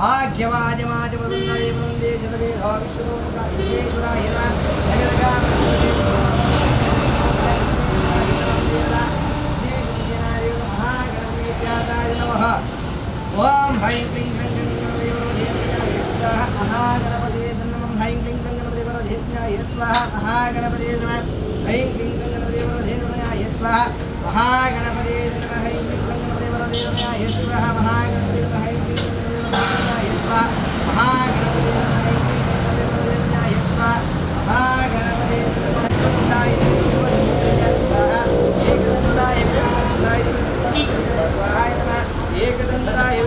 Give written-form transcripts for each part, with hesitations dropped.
ಭಾಗ್ಯವಾಜಮಾಜಮದಂದೇ ಶತವೇಧ ವಿಶ್ವೋಮುಖ ವಿಶ್ವೇಶ್ವರಾಯ ನಮಃ. ಓಂ ಹೈಂ ಕ್ಲೀಂ ಕ್ಲೀಂ ಮಹಾಗಣಪತಿ ನಮಃ. ಹೈಂ ಕ್ಲೀಂ ಕ್ಲೀಂ ಗಣಪತಿ ವರಧೇತ್ಯಾಯ ಸ್ವಾಹ. ಮಹಾಗಣಪತಿ ನಮಃ. ಹೈಂ ಕ್ಲೀಂ ಕ್ಲೀಂ ಗಣಪತಿ ವರಧೇತ್ಯಾಯ ಸ್ವಾಹ. ಮಹಾಗಣಪತಿ ನಮಃ. ಹೈಂ ಕ್ಲೀಂ ಕ್ಲೀಂ ಗಣಪತಿ ವರಧೇತ್ಯಾಯ ಸ್ವಾಹ. ಮಹಾಗಣಪತಿ ನಮಃ. ಹೈಂ ಕ್ಲೀಂ ಕ್ಲೀಂ ಗಣಪತಿ ವರಧೇತ್ಯಾಯ ಸ್ವಾಹ. ಮಹಾಗಣಪತಿ ನಮಃ. ಹೈಂ ಕ್ಲೀಂ ಕ್ಲೀಂ ಗಣಪತಿ ವರಧೇತ್ಯಾಯ ಸ್ವಾಹ. ಮಹಾಗಣಪತಿ ನಮಃ. ಏಕದಂತಾಯ ಸ್ವಾಹ ನಮಃ. ಏಕದಂತಾಯ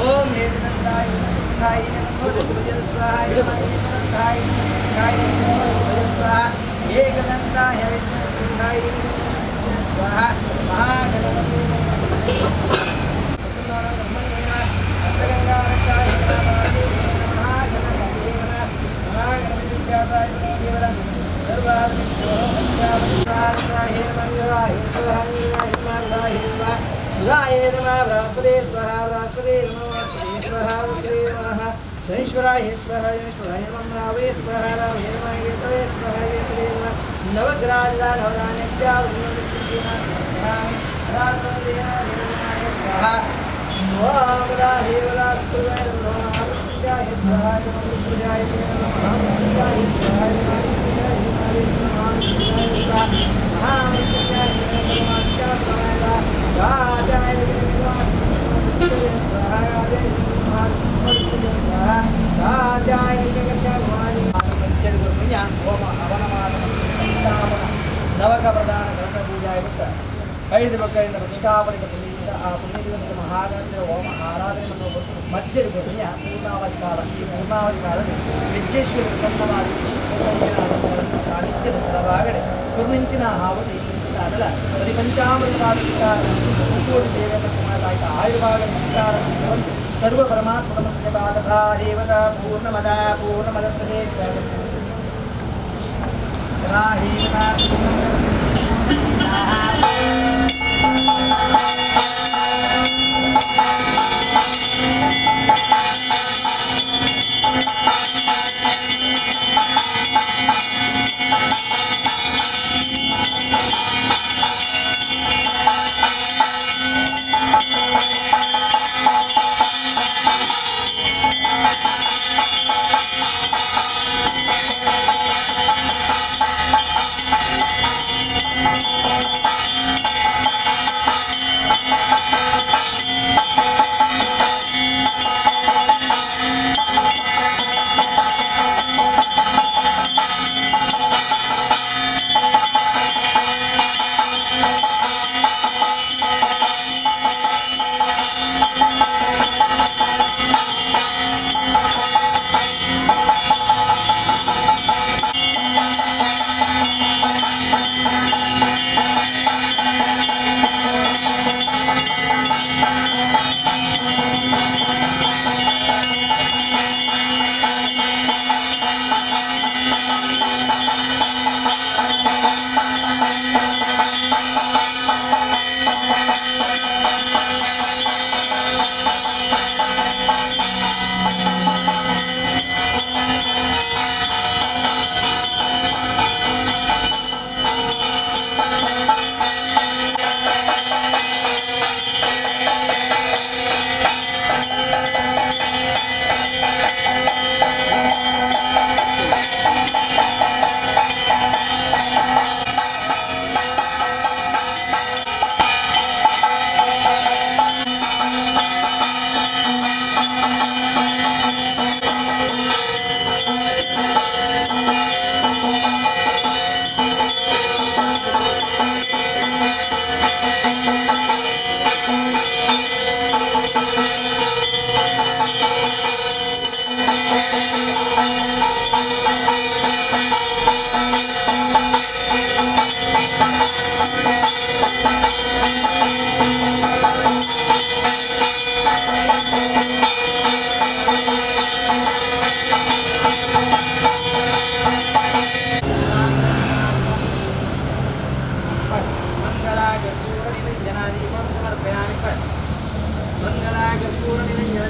ಓಂ ಏಕದಂತಾಯ ವಿಷ್ಣುಂಧಾಯ ನಮೋ ಸ್ವಾಹ. ಏಕದಂತಾಯ ಸ್ವಾಹ. ಏಕದಂತಾಯ ವಿಷ್ಣುಂಧಾಯ ಸ್ವಾಹ. ಮಹಾಗಣಪತಿ शनीश्वराय स्वाहा. शनीश्वराय नमः. रावे स्वाहा. रावे नमः. केतवे स्वाहा. केतवे नमः. नवग्रहादिदानवदान्यत्यावधिनवदाय स्वाहा. ನವಕ ಪ್ರಧಾನ ಕಲಶ ಪೂಜಾ ಇರುತ್ತೆ. ಐದು ಬಗ್ಗೆಯಿಂದ ಪ್ರತಿಷ್ಠಾಪನೆ ಪುಣ್ಯ ದಿವಸ. ಆ ಪುಣ್ಯ ದಿವಸದ ಮಹಾಗಣಪತಿ ಹೋಮ ಆರಾಧನೆ ಮಾಡುವ ಮಧ್ಯದ ಪುಣ್ಯ ಪೂರ್ಣಾವಧಿ ಕಾಲ. ಈ ಪೂರ್ಣಾವಧಿ ಕಾಲದಲ್ಲಿ ವಿದ್ಯೇಶ್ವರಿ ಪ್ರಸನ್ನವಾಗಿ ಸಾನ್ನಿಧ್ಯದ ಸ್ಥಳವಾಗಡೆ ಕುರ್ನಿಂಚಿನ ಹಾವತಿ ಕುಂಚಿತಾಗಲ ಪ್ರತಿ ಪಂಚಾಮೃತವಾದ ಮುಕ್ಕೋಟಿ ದೇವೇಂದ್ರ ಆಯುರ್ಭಾಗ ಸ್ವೀಕಾರ ಸರ್ವ ಪರಮಾತ್ಮ ದೇವತಾ ಪೂರ್ಣಮದ ಪೂರ್ಣಮದಸ್ಸದೇ ದೇವತಾ.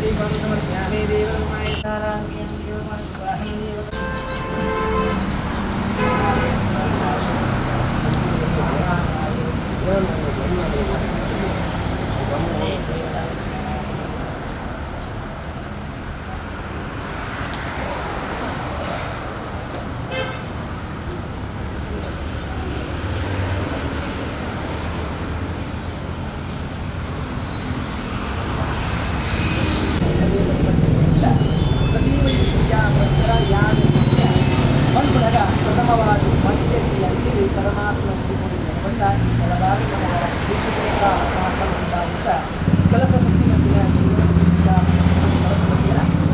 ದೀಪಂ ಸಮರ್ಪಯಾಮಿ ದೇವಮಾಯ ಸಾರಾಂಗ್ಯಂ ದೇವಮಾಯ ದೇವ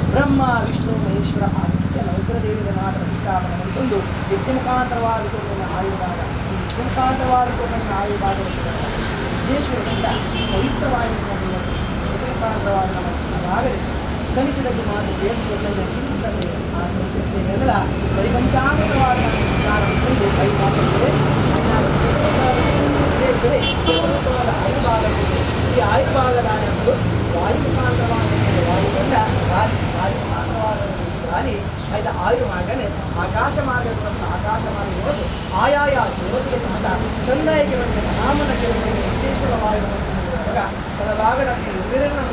ಬ್ರಹ್ಮ ವಿಷ್ಣು ಮಹೇಶ್ವರ ಆದಿತ್ಯ ನವಗ್ರಹ ಮಾತ್ರ ಪ್ರತಿಷ್ಠಾಪನೆ ಮಾಡಿಕೊಂಡು ಯಜ್ಞಮುಖಾಂತರವಾದ ಆಯುರ್ಭಾಗ ಈ ಯಜ್ಞಮುಖಾಂತರವಾದ ಆಯುರ್ಭಾಗ ವಿಜೇಶ್ವರದಿಂದ ಪವಿತ್ರವಾಗಿ ಯಜ್ಞಮುಖಾಂತರವಾದ ಆಗಲಿ ಸಮಿತಿದಲ್ಲಿ ಮಾತು ಸೇರಿಸಿಕೊಂಡ ಸೇವೆಗಳ ಪರಿಪಂಚಾಮೃತವಾದ ಈ ಆಯುರ್ಭಾಗದ ವಾಯು ಮುಖಾಂತರವಾದ ವಾಯುಕೊಂಡ ಗಾಳಿ ವಾಯು ಮುಖಾಂತರವಾದ ಗಾಳಿ ಆಯ್ದ ಆಯು ಮಾರ್ಗನೆ ಆಕಾಶ ಮಾರ್ಗ ಆಕಾಶ ಮಾರ್ಗ ಇರೋದು ಆಯಾಯ ದೇವತೆಗೆ ಮಾತ ಸಂದಾಯಕ್ಕೆ ಬಂದ ಮಹಾಮನ ಕೆಲಸ ವಿಶೇಷ ವಾಯು ಸಲಭಾಗಡಕ್ಕೆ ಇಬ್ಬರನ್ನು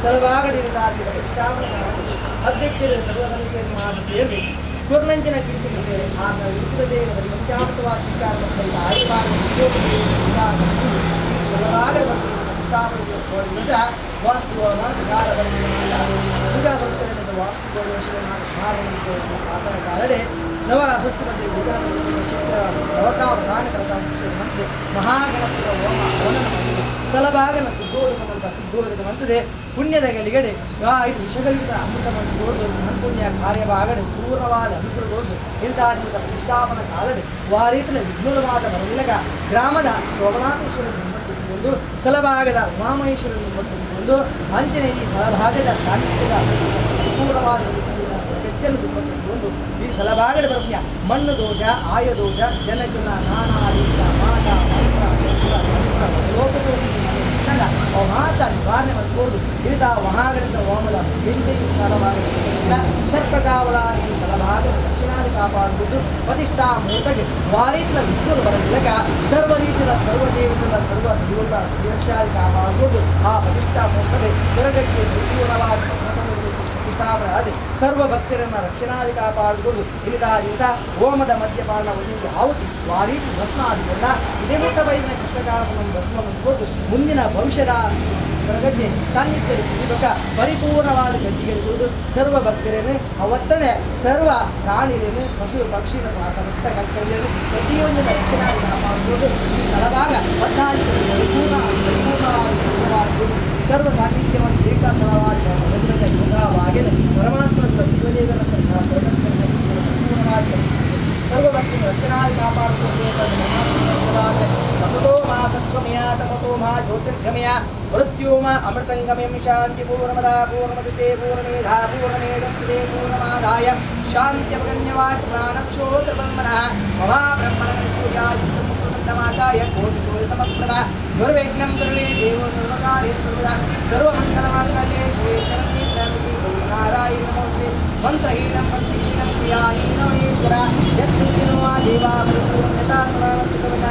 ಸಲಭಾಗಡಿರುತ್ತಾಗಿ ಪ್ರತಿಷ್ಠಾಪನೆ ಅಧ್ಯಕ್ಷರ ಸರ್ವ ಸಮಿತಿಯನ್ನು ಮಾತು ಸೇರಿ ಕೊರ್ನಂಚಿನ ಕಿಂಚಿನ ಸೇವೆ ಆತ ಉಚಿತ ಸೇವೆ ಪಂಚಾಮೃತವಾದ ಸ್ವೀಕಾರ ಆಯುರ್ಭಾಗ ಈ ಸಲಭಾಗದ ಪ್ರತಿಷ್ಠಾಪನೆ ದಿವಸ ವಾಸ್ತು ಕಾಲಡೆ ನವ ಅಸ್ವಸ್ಥ ನವಕಾವಧಾನ ಮಹಾಗಣಪತಿಯ ಹೋಮ ಹವನ ಸಲಭಾಗನ ಶುದ್ಧೋದಕಮಂತ ಶುದ್ಧೋದಕಮಂತದೆ ಪುಣ್ಯದ ಗಲಿಗಡೆ ಇದು ವಿಷಗಳಿಂದ ಅಮೃತವನ್ನು ತೋರ್ದು ಮನ್ಪುಣ್ಯ ಕಾರ್ಯವಾಗಡೆ ಪೂರ್ಣವಾದ ಅನುಕೂಲಗೊಂಡು ಇಂತಹ ದಿವಸ ಪ್ರತಿಷ್ಠಾಪನ ಕಾಲಡೆ ವಾರೀತಲ ವಿಘ್ನವಾದ ಬರಲಿಲ್ಲಗ ಗ್ರಾಮದ ಸೋಮನಾಥೇಶ್ವರ ಒಂದು ಸಲಭಾಗದ ಉಮಾಮಹೇಶ್ವರ ಒಂದು ಅಂಚನೆ ಈ ಸಲಭಾಗದ ಸಾಹಿತ್ಯದ ಪೂರ್ಣವಾದ ಒಂದು ಈ ಸಲಭಾಗದ ಬರಪ್ಯ ಮಣ್ಣು ದೋಷ ಆಯ ದೋಷ ಜನಕನ ನಾನಾ ರೀತಿಯ ಮಾಟ ಮಂತ್ರ ಲೋಕದೋಷ ಮಾತ ನಿವಾರಣೆ ಮಾಡಿಕೊಡುದು ಇಂಥ ಮಹಾಗಣಿತ ಹೋಮದ ಬೆಂಚಿ ಸಲಭಾಗದ ಸರ್ಪಕಾವಲಾದಿ ಸಲಭಾಗದ ರಕ್ಷಣಾದಿ ಕಾಪಾಡುವುದು ಪ್ರತಿಷ್ಠಾ ಮೂರ್ತಗೆ ವಾರೀತಿನ ವಿದ್ಯುತ್ ಬರಲಿಲ್ಲಕ ಸರ್ವ ರೀತಿಯ ಸರ್ವ ದೇವತೆಗಳ ಸರ್ವ ದೇವತ ಸುರಕ್ಷಾದಿ ಕಾಪಾಡುವುದು ಆ ಪ್ರತಿಷ್ಠಾ ಮೂರ್ತಗೆ ಹೊರಗಚ್ಚಿ ಪೂರ್ಣವಾದ ಪ್ರತಿಷ್ಠಾಪನೆ ಅದೇ ಸರ್ವ ಭಕ್ತರನ್ನು ರಕ್ಷಣಾದಿ ಕಾಪಾಡಿಕೊಂಡು ಇಲ್ಲಿದ ದಿವಸ ಹೋಮದ ಮದ್ಯಪಾನ ಒಂದೊಂದು ಆಹುತಿ ವಾರೀತಿ ಭಸ್ಮಾದಿಕೊಂಡ ಇದೇ ಮುಟ್ಟ ಬೈದಿನ ಕೃಷ್ಣಕಾರವನ್ನು ಭಸ್ಮವನ್ನು ಕೊಟ್ಟು ಮುಂದಿನ ಭವಿಷ್ಯದ ಪ್ರಗತಿ ಸಾನ್ನಿಧ್ಯದಲ್ಲಿ ತಿಳಿಬೇಕ ಪರಿಪೂರ್ಣವಾದ ಗತಿಗಳಿರುವುದು ಸರ್ವ ಭಕ್ತರನ್ನು ಅವತ್ತನೇ ಸರ್ವ ಪ್ರಾಣಿಗಳನ್ನು ಪಶು ಪಕ್ಷಿನ ಭಕ್ತ ಕರ್ತವ್ಯವನ್ನು ಪ್ರತಿಯೊಂದರ ರಕ್ಷಣಾದಿ ಕಾಪಾಡುವುದು ಈ ಸಲಭಾಗ ಪದ್ನಾಲ್ಕು ಪರಿಪೂರ್ಣ ಪರಿಪೂರ್ಣವಾದ ಸರ್ವ ಸಾನ್ನಿಧ್ಯವನ್ನು ಏಕಾಸಲವಾದ ಯೋಗವಾಗಲಿ ಪರಮಾತ್ಮನ ಶಿವದೇವನ ಪರಿಪೂರ್ಣವಾದ ಸರ್ವಭಕ್ತಿ ರಕ್ಷಣಾದಿ ಕಾಪಾಡುತ್ತದೆ ತಮತೋ ಮಾ ಸತ್ವಮಯ ತಮತೋ ಮಾ ಜ್ಯೋತಿರ್ಗಮಯ ಮೃತ್ಯೋಮ ಅಮೃತಂಗಮಯಂ ಶಾಂತಿ ಪೂರ್ಣಮದ ಪೂರ್ಣಮದತೆ ಪೂರ್ಣಮೇಧಾ ಪೂರ್ಣಮೇಧಸ್ತೆ ಪೂರ್ಣಮಾದಾಯ ಶಾಂತ್ಯಪಗಣ್ಯವಾಜ್ಞಾನಕ್ಷೋತ್ರಬ್ರಹ್ಮಣ ಮಹಾಬ್ರಹ್ಮಣ ಪೂಜಾಯುಕ್ತಮಾಕಾಯ ಕೋಟಿಕೋಟಿ ಸಮಪ್ರಭ ಗುರುವಿಘ್ನಂ ಗುರುವೇ ದೇವೋ ಸರ್ವಕಾರ್ಯ ಸರ್ವದಾ ಸರ್ವಮಂಗಲಮಾಂಗಲ್ಯೆ ಶಿವೆ ಶರಣ್ಯೆ ತ್ರ್ಯಂಬಕೆ ಗೌರಿ ನಾರಾಯಣ ನಮೋಸ್ತುತೆ ಮಂತ್ರಹೀನಂ ಭಕ್ತಿಹೀನಂ ಕ್ರಿಯಾಹೀನಮೇಶ್ವರ ಯತ್ನಿನೋ ದೇವಾ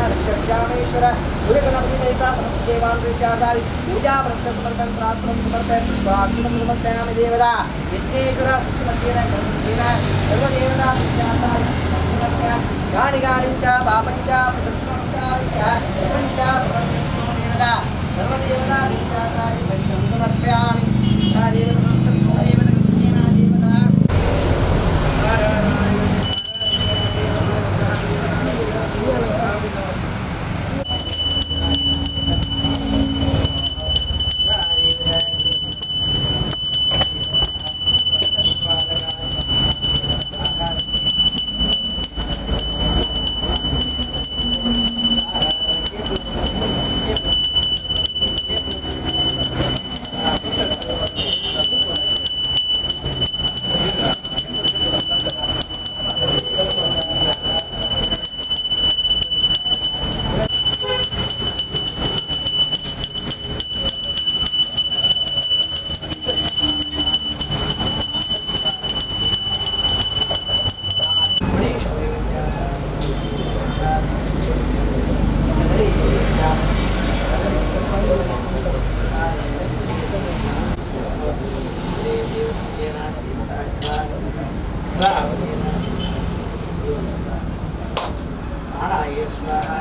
ರಕ್ಷ ರಕ್ಷಾಮೇಶ್ವರ ಗುರುಗಣಪತಿ ದಯಿತ ಸಮಸ್ತ ದೇವಾನ್ ಪ್ರೀತ್ಯಾರ್ಥಾದಿ ಪೂಜಾ ಪ್ರಸ್ತ ಸಮರ್ಪಣ ಪ್ರಾರ್ಥನಂ ಸಮರ್ಪಯ ಪುಷ್ಪಾಕ್ಷಿತಂ ಸಮರ್ಪಯಾಮಿ ದೇವತಾ ಯಜ್ಞೇಶ್ವರ ಸತ್ಯಮಧ್ಯೇನ ಕಲಸಮಧ್ಯೇನ ಸರ್ವದೇವತಾ ಪ್ರೀತ್ಯಾರ್ಥಾದಿ ಸಮರ್ಪಯಾಮಿ ಗಾನಿ ಗಾನಿಂಚ ಪಾಪಂಚ ಪ್ರದಕ್ಷಿಣಮಸ್ಕಾರಿಂಚ ಪ್ರಪಂಚ ಪ್ರದಕ್ಷಿಣೋ ದೇವತಾ ಸರ್ವದೇವತಾ ಪ್ರೀತ್ಯಾರ್ಥಾದಿ ದಕ್ಷಿಣಂ ಸಮರ್ಪಯಾಮಿ ದೇವತಾ ದೇವತಾ ದೇವತಾ. ಪ್ರಾಣಾಯ ಸ್ವಾಹ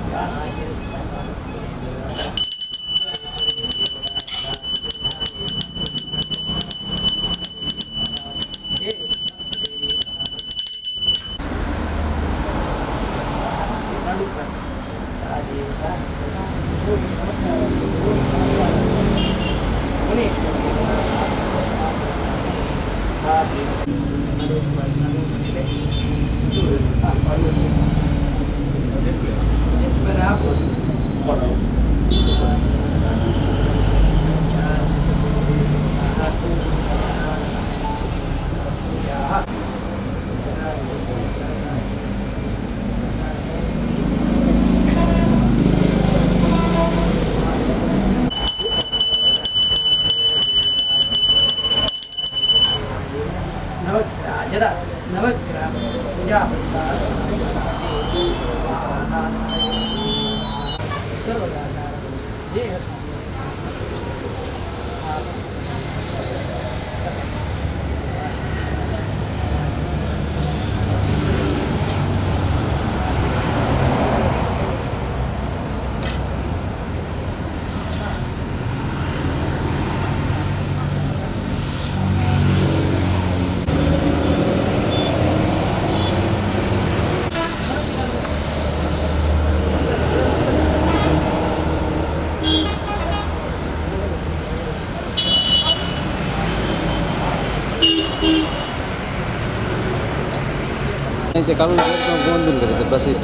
ಪ್ರಾಣಾಯ ಸ್ವಾಹ ಕಾಲು ಬಂದಿಲ್ಲ ಪ್ರದೇಶ.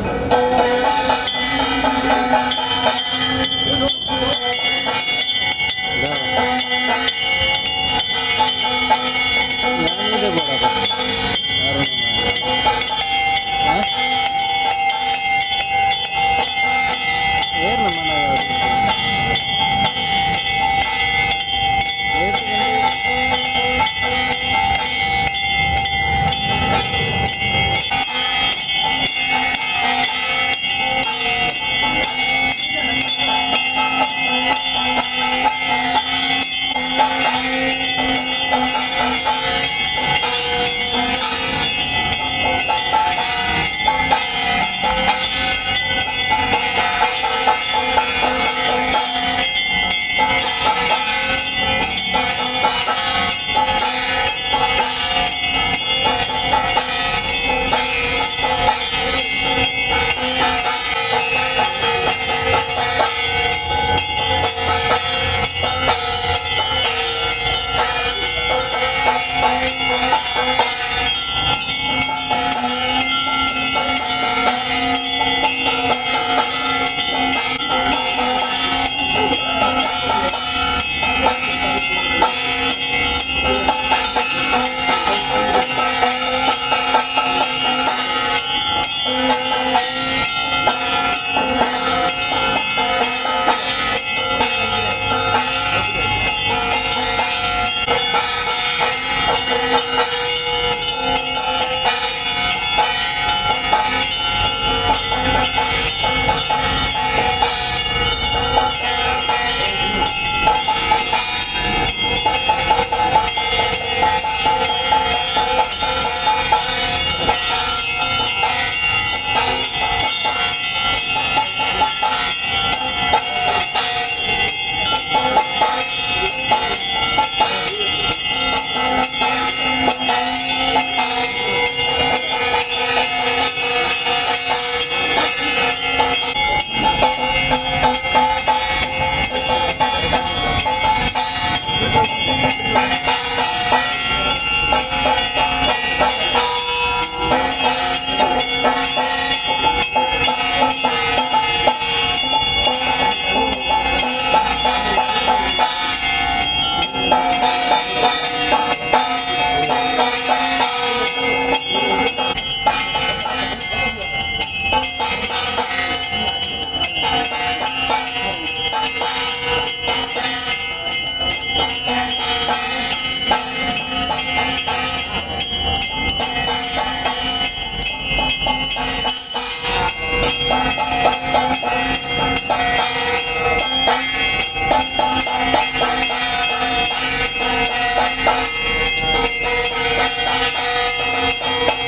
Thank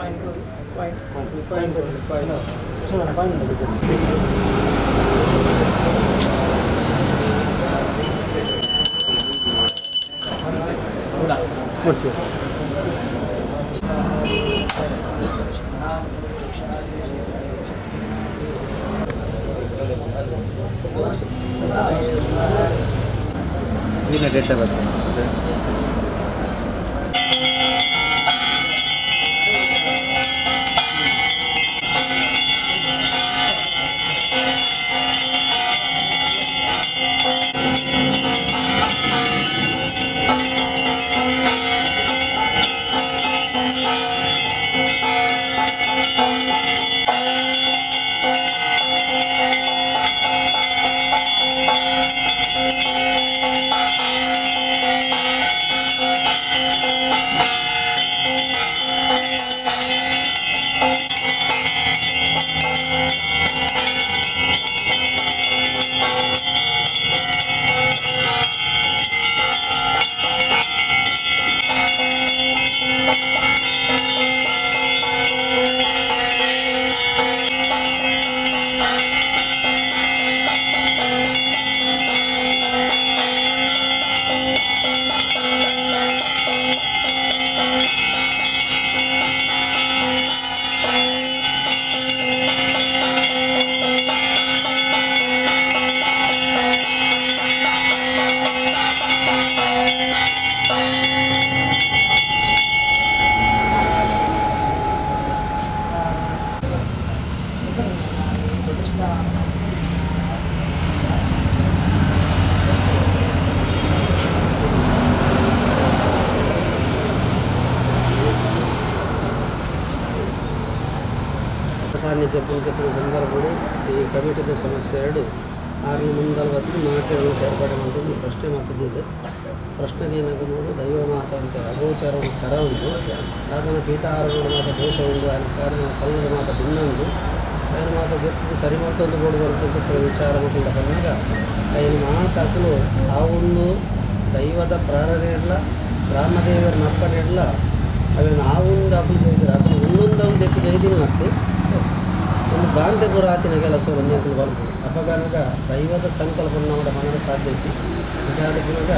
Point point point date of birth. ಸಾನ್ನಿಧ್ಯ ಪುಂಚತ್ನ ಸಂದರ್ಭಡು ಈ ಕಮಿಟಿದ ಸಮಸ್ಯೆ ಎರಡು ಆರು ಮುಂದಲ್ವತ್ತು ಮಾತೆಗಳನ್ನು ಸೇರ್ಪಡೆ ಮಾಡಿಕೊಂಡು ಪ್ರಶ್ನೆ ಮಾತಿದ್ದಿದ್ದು ಪ್ರಶ್ನೆ ದಿನಗಳು ದೈವ ಮಾತ ಅಂತ ಅಗೋಚರ ಒಂದು ಚರ ಉಂಟು ಅದನ್ನು ಪೀಠಾಹಾರಗಳು ಮಾತ ದೋಷ ಉಂಟು ಅದರ ಕಾರಣ ಕಲ್ಲುಡು ಮಾತ ಭಿನ್ನ ಉಂಟು ఆయన ಮಾತ ಗೆದ್ದು ಸರಿ ಮತ್ತೊಂದು ಬೋರ್ಡ್ ಬರ್ತಂತ ವಿಚಾರ ಮಾಡಿಕೊಂಡ ಬಂದಾಗ ఆయన ಮಾತಾಕಲು ಆ ಒಂದು ದೈವದ ಪ್ರಾರನೆ ಇರಲ್ಲ ಗ್ರಾಮದೇವರ ನಪ್ಪನೆ ಇರಲ್ಲ ಅವೇನು ಆ ಒಂದು ಅಪ್ಪಲು ಜೈದಿರ ಅಪ್ಪಲು ಒಂದೊಂದು ಅವ್ನು ಬೆಕ್ಕು ಜೈದಿನ ಮತ್ತೆ ಒಂದು ದಾಂತೆಪುರ ಆತಿನ ಕೆಲಸ ಒಂದು ಬರ್ಬೋದು ಅಪಗನಗ ದೈವದ ಸಂಕಲ್ಪ ನಮ್ಮ ಮನದ ಸಾಧ್ಯ ಇತ್ತು ವಿಚಾರ ಪುನಗ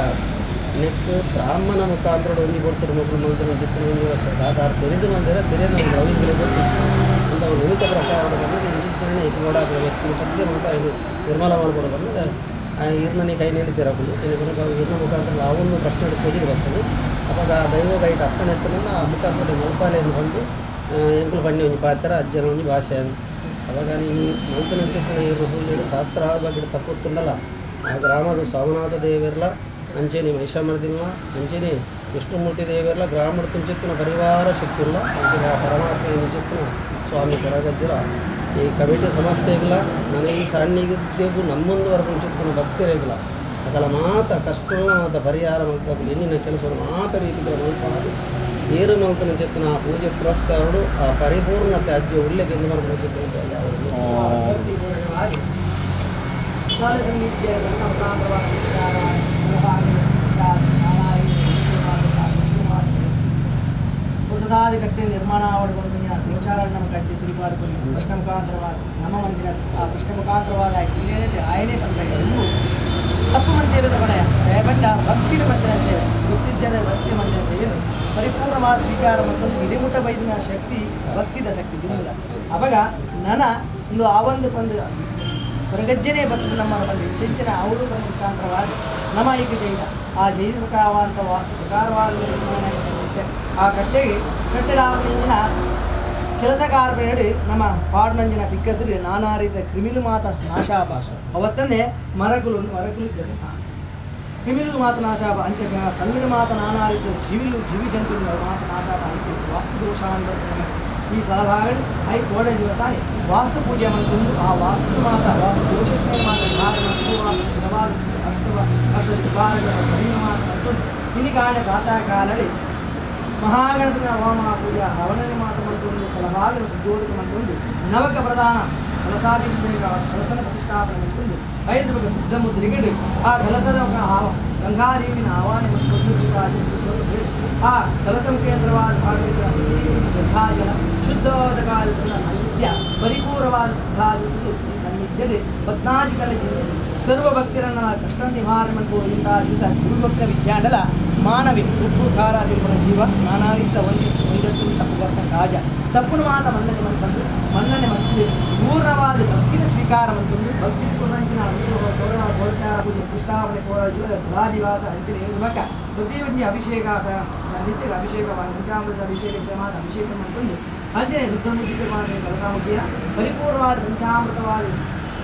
ನೆಕ್ ಬ್ರಾಹ್ಮಣ ಮುಖಾಂತರ ಒಂಜಿ ಕೊಡ್ತಾರೆ ಮಕ್ಕಳು ಮಂತ್ರ ಚಿತ್ರ ಒಂದು ವರ್ಷ ದಾದಾರ ತೆರೆದು ಮಂದಿರ ತೆರೆದು ನಮ್ಗೆ ರವಿಂದ್ರ ಗೊತ್ತಿತ್ತು ಅಂತ ಅವ್ರು ನಿಮಿತ್ತ ಪ್ರಕಾರ ಬಂದಾಗ ಇಂಚಿನ ಏಕಗೋಡ ವ್ಯಕ್ತಿ ಪದ್ಯ ಮಾತ್ರ ಇದು ನಿರ್ಮಲ ಮಾಡ್ಕೊಡ ಬಂದಾಗ ಆ ಈರ್ನನೇ ಕೈ ನಿಂತಿರಬಹುದು ಈರ್ನ ಮುಖಾಂತರ ಆ ಒಂದು ಪ್ರಶ್ನೆ ಪೂಜೆ ಬರ್ತದೆ. ಅವಾಗ ಆ ದೈವ ಗೈಟ್ ಅಪ್ಪನ ಎತ್ತನ ಆ ಮುಖಾಂತರ ಮಲ್ಪಾಲೆಯನ್ನು ಹೊಂದಿ ಎಂಕುಲು ಬನ್ನಿ ಒಂಜಿ ಪಾತ್ರ ಅಜ್ಜನ ಒಂಜಿ ಭಾಷೆ ಅವಾಗ ಈ ಮಂತನ ಚಿತ್ರ ಇವರು ಪೂಜೆ ಶಾಸ್ತ್ರ ಬಗ್ಗೆ ತಪ್ಪುತ್ತುಂಡಲ್ಲ ಆ ಗ್ರಾಮದ ಸೋಮನಾಥ ದೇವಿರ್ಲ ಅಂಚೆನೆ ಮಹಿಷಾಮರ್ದಿನ ಅಂಚೆನೆ ವಿಷ್ಣುಮೂರ್ತಿ ದೇವಿರ್ಲ ಗ್ರಾಮದ ತುಂಚಿತ್ತಿನ ಪರಿವಾರ ಶಕ್ತಿಲ್ಲ ಅಂಚೆನೆ ಆ ಪರಮಾತ್ಮ ಚಿತ್ತಿನ ಸ್ವಾಮಿ ಕೊರಗಜ್ಜರ ಈ ಕಮಿಟಿ ಸಂಸ್ಥೆಗಳ ನನಗೆ ಈ ಸಣ್ಣಿಗೂ ನಮ್ಮೊಂದುವರೆಗೂ ಚಿತ್ತಿನ ಭಕ್ತಿರೇಗಿಲ್ಲ ಅದಲ್ಲ ಮಾತ ಕಷ್ಟ ಮಾತ ಪರಿಹಾರ ಮಾತ ಎನ್ನಿನ ಕೆಲಸ ಮಾತ ರೀತಿಗಳ ಮಲ್ಪಾದು ಏರು ಮಲ್ತನ ಚಿತ್ತಿನ ಆ ಪೂಜೆ ಪುರಸ್ಕಾರಡು ಆ ಪರಿಪೂರ್ಣ ತ್ಯಾಜ್ಯ ಉಲ್ಲೇಖ ಹೊಸದಾದ ಕಟ್ಟೆ ನಿರ್ಮಾಣ ಆವಡ್ಕೊಂಡು ಗೋಚಾರ ನಮಗೆ ಅಜ್ಜಿ ತಿರುಪಾದ ಪ್ರಶ್ನೆ ಮುಖಾಂತರವಾದ ನಮ್ಮ ಮಂದಿರ ಆ ಪ್ರಶ್ನೆ ಮುಖಾಂತರವಾದ ಇಲ್ಲೇನೆ ಆಯನೇ ಬಂದಾಗ ತಪ್ಪು ಮಂದಿರದ ಬಣಯ ದಯಬಂಡ ಭಕ್ತಿನ ಮಂದಿರ ಸೇವೆ ಗೊತ್ತಿದ್ದದ ಭಕ್ತಿ ಮಂದಿರ ಸೇವೆ ಪರಿಪೂರ್ಣವಾದ ಸ್ವೀಕಾರ ಮತ್ತು ಇಡಿಮುಟ್ಟ ಬೈದಿನ ಶಕ್ತಿ ಭಕ್ತಿದ ಶಕ್ತಿ ದುಂಬುದ ಅವಾಗ ನನ ಒಂದು ಆ ಒಂದು ಒಂದು ಹೊರಗಜ್ಜನೆ ಬರ್ತದೆ ನಮ್ಮ ಬಂದು ಹೆಚ್ಚೆಚ್ಚಿನ ಅವರು ಮುಖಾಂತರವಾದ ನಮ್ಮ ಈಗ ಜೈದ ಆ ಜೈದ ಪ್ರಕಾರವಾದಂಥ ವಾಸ್ತು ಪ್ರಕಾರವಾದ ನಿರ್ಮಾಣ ಆ ಕಟ್ಟೆಗೆ ಕಟ್ಟೆಡಾವಣಿಂದಿನ ಕೆಲಸಗಾರ ಬೇಡಿ ನಮ್ಮ ಪಾಡ್ನಂಜಿನ ಪಿಕ್ಕಸರು ನಾನಾ ರೀತಿಯ ಕ್ರಿಮಿಲು ಮಾತ ನಾಶಾಪ ಅವತ್ತಂದೇ ಮರಕುಲು ಮರಕುಲು ಇದ್ದದೆ ಕ್ರಿಮಿಲು ಮಾತ ನಾಶಾಪ ಅಂಚೆ ಕಲ್ಲಿನ ಮಾತ ನಾನಾ ರೀತಿಯ ಜೀವಿಲು ಜೀವಿ ಜಂತುಗಳು ಮಾತ ನಾಶಾಪ ಆಯಿತು ವಾಸ್ತು ದೋಷ ಅಂತ ಈ ಸಲಭಾಗಗಳು I ಕೋಡೆ ದಿವಸಾನಿ ವಾಸ್ತು ಪೂಜೆ ಮಂತಂದು ಆ ವಾಸ್ತು ಮಾತ ವಾಸ್ತು ದೋಷಕ್ಕೆ ಮಾತ ವಾಸ್ತು ಸ್ಥಿರವಾದ ಅಷ್ಟು ಅಷ್ಟ ದಿಗ್ವಾರಗಳ ಪರಿಣಾಮ ಮಾತ ಮಂತಂದು ಇಲ್ಲಿ ಕಾರಣ ಪ್ರಾತಃ ಕಾಲಡಿ ಮಹಾಗಣಪತಿನ ಹೋಮ ಪೂಜಾ ಹವನನೆ ಮಾತ ಮಂತೊಂದು ಸಲಭಾಗಲು ಶುದ್ಧೋದಕ ಮಂತೊಂದು ನವಕ ಪ್ರಧಾನ ಕಲಸಾಭಿಷೇಕ ಕಲಸನ ಪ್ರತಿಷ್ಠಾಪನೆ ಮಂತೊಂದು ಐದು ಬಗೆ ಶುದ್ಧ ಮುದ್ರಿಗಡು ಆ ಕಲಸದ ಗಂಗಾದೇವಿನ ಆಹ್ವಾನ ಮತ್ತು ಆಚರಿಸಿಕೊಂಡು ಆ ಕಲಸ ಮುಖೇಂದ್ರವಾದ ಭಾಗದ ಗಂಗಾಜಲ ಬದ್ಧಾದಿತ್ತು ಈ ಸನ್ನಿಧ್ಯಡೆ ಪದ್ನಾಜಿ ಕಲೆ ಸರ್ವ ಭಕ್ತರನ್ನ ಕಷ್ಟ ನಿವಾರಣೆ ಇಂತಹ ದಿವಸ ಗುರುಭಕ್ತ ವಿದ್ಯಾಂಡಲ ಮಾನವಿ ಉಪ್ಪು ಖಾರ ತಿರುಪಣ ಜೀವ ನಾನಾ ರೀತಿಯ ಒಂದು ಒಂದತ್ತು ತಪ್ಪು ಬರ್ತ ಸಹಜ ತಪ್ಪುನು ಮಾತ ಮನ್ನಣೆ ಮಂತಂದು ಮನ್ನಣೆ ಮತ್ತು ಪೂರ್ಣವಾದ ಭಕ್ತಿನ ಸ್ವೀಕಾರ ಮಂತಂದು ಭಕ್ತಿ ಕುರಂಚಿನ ತೋರಣ ಸೋಲ್ಕಾರ ಪೂಜೆ ಪುಷ್ಟಾವಣೆ ಕೋರ ಜಲಾದಿವಾಸ ಅಂಚಿನ ಏನು ಮಕ್ಕ ಪ್ರತಿಯೊಂದು ಅಭಿಷೇಕ ನಿತ್ಯ ಅಭಿಷೇಕ ಪಂಚಾಮೃತ ಅಭಿಷೇಕ ಮಾತ ಅಭಿಷೇಕ ಮಂತಂದು ಅಂಚನೆ ಶುದ್ಧಮುಖಿ ಕಲಸಾಮುಖಿಯ ಪರಿಪೂರ್ಣವಾದ ಪಂಚಾಮೃತವಾದ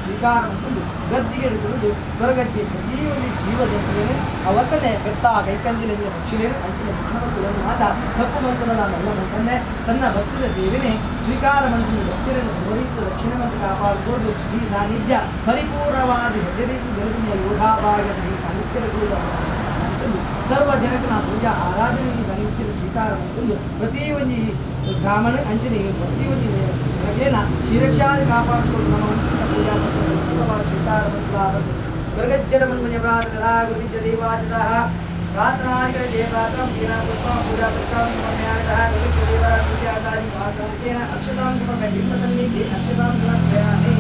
ಸ್ವೀಕಾರ ಮಂತಂದು ಗದ್ದಿಗೆ ಹಿಡಿದು ಹೊರಗಜ್ಜಿ ಪ್ರತಿಯೊಂದು ಜೀವ ಜಂತುವೇನೆ ಅವತ್ತನೆ ಬೆತ್ತ ಕೈಕಂಜಿಲೆಂದು ಪಕ್ಷಿಲೇನು ಅಂಚಿನ ಮಾನವ ಕುಲನ್ನು ಮಾತ ತಪ್ಪು ಮಂತನ ನಲ್ಲ ಮಂತಂದೆ ತನ್ನ ಭಕ್ತಿಯ ಸೇವೆನೆ ಸ್ವೀಕಾರ ಮಂತ್ರಿ ಭಕ್ತರನ್ನು ಸಮರೀತ ರಕ್ಷಣೆ ಮತ್ತು ಕಾಪಾಡಿಕೊಂಡು ಈ ಸಾನ್ನಿಧ್ಯ ಪರಿಪೂರ್ಣವಾದ ಹೆದರಿಕೆ ಬೆಳಗಿನ ಯೋಗಾಭಾಗದ ಈ ಸಾನ್ನಿಧ್ಯದ ಕೂಡ ಸರ್ವ ಜನಕನ ಪೂಜಾ ಆರಾಧನೆ ಈ ಸಾನ್ನಿಧ್ಯದ ಸ್ವೀಕಾರ ಮಂತಂದು ಪ್ರತಿಯೊಂದು ಬ್ರಾಹ್ಮಣ ಅಂಚನೆ ಪ್ರತಿಯೊಂದು ಜನಕೆಲ್ಲ ಶಿರಕ್ಷಾದಿ ಕಾಪಾಡಿಕೊಂಡು ನಮ್ಮ ಪೂಜಾ ಸ್ವೀಕಾರ ಮೃಗಜ್ಜಡ ಮನ್ಮನ್ಯ ಪ್ರಾರ್ಥನಾ ಗುರುವಿದ್ಯ ದೇವಾದಿತಃ ಪ್ರಾರ್ಥನಾದಿಕರೇ ಪ್ರಾರ್ಥಂ ದೀನಾ ಪುಷ್ಪಂ ಪೂಜಾ ಪುಷ್ಪಂ ಸಮರ್ಪಯಾಮಿತಃ ಗುರುವಿದ್ಯ ದೇವರ ಪೂಜಾದಾದಿ ಪ್ರಾರ್ಥನಕೇನ ಅಕ್ಷತಾಂ ಸಮರ್ಪಯ ಬಿಂಬ ಸನ್ನಿಧಿ ಅಕ್ಷತಾಂ ಸಮರ್ಪಯಾಮಿ.